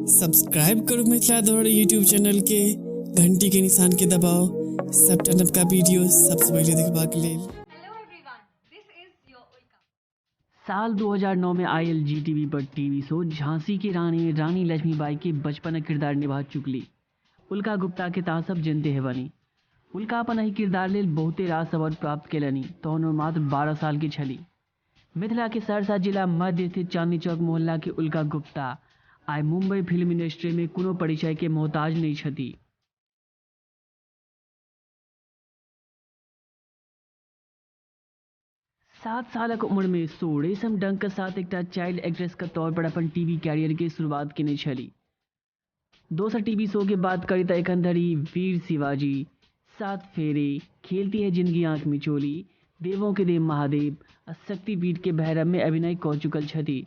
Subscribe करू मिथिला धरोहर YouTube channel के, घंटी के निशान के दबाओ सबटा नवका वीडियो सबसे पहिले देखबाक लेल। Hello everyone, this is your Ulka. साल 2009 में आयल जी टीवी पर टीवी शो झांसी की रानी रानी लक्ष्मीबाई के बचपन किरदार निभा चुकली उल्का गुप्ता के ता सब जनते है बनी। उल्का अपन एहि किरदार लेल बहुते रास अवार्ड प्राप्त केलनि, तहन ओ मात्र 12 साल के छली। मिथिला के सहरसा जिला मध्य स्थित चांदनी चौक मोहल्ला के उल्का गुप्ता आइ मुंबई फिल्म इंडस्ट्री में कोनो परिचय के मोहताज नहीं छथि। 7 सालक उम्र में शो रेशम डंक के साथ एकटा चाइल्ड एक्ट्रेस के तौर पर अपन टीवी कैरियर के शुरुआत केने छली। दोसर टीवी शो के बात करी त एखन धरि वीर शिवाजी, सात फेरे, खेलती है जिंदगी आंख मिचोली, देवों के देव महादेव आ शक्तिपीठ के भैरव में अभिनय कऽ चुकल छथि।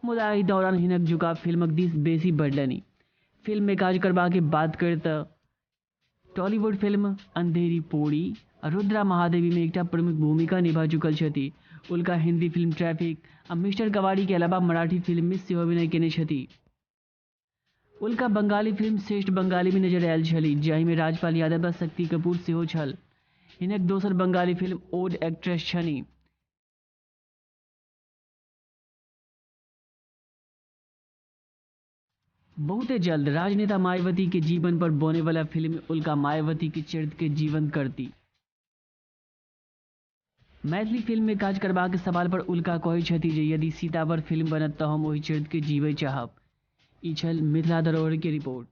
मुदा एहि दौरान हिनक झुकाव फिल्मक दिस बेसी बढ़लनि। फिल्म में काज करबाक बात करी त टॉलीवुड फिल्म अंधेरी पोड़ी आ रुद्रा महादेवी में एकटा प्रमुख भूमिका निभा चुकल छथि। उल्का हिंदी फिल्म ट्रैफिक आ मिस्टर कबाड़ी के अलावा मराठी फिल्म में सेहो अभिनय केने छथि। उल्का बंगाली फिल्म श्रेष्ठ बंगाली में नजर आयल छली, जाहि में राजपाल यादव आ शक्ति कपूर सेहो छल। हिनक दोसर बंगाली फिल्म ओड एक्ट्रेस छनि। बहुते जल्द राजनेता मायावती के जीवन पर बने वाला फिल्म उल्का मायावती के चरित्र के जीवंत करती। मैथिली फिल्म में काज करबाक सवाल पर उल्का कहै छथि जे यदि सीता पर फिल्म बनत त हम ओहि चरित्र के जीवय चाहब। ई छल मिथिला धरोहर के रिपोर्ट।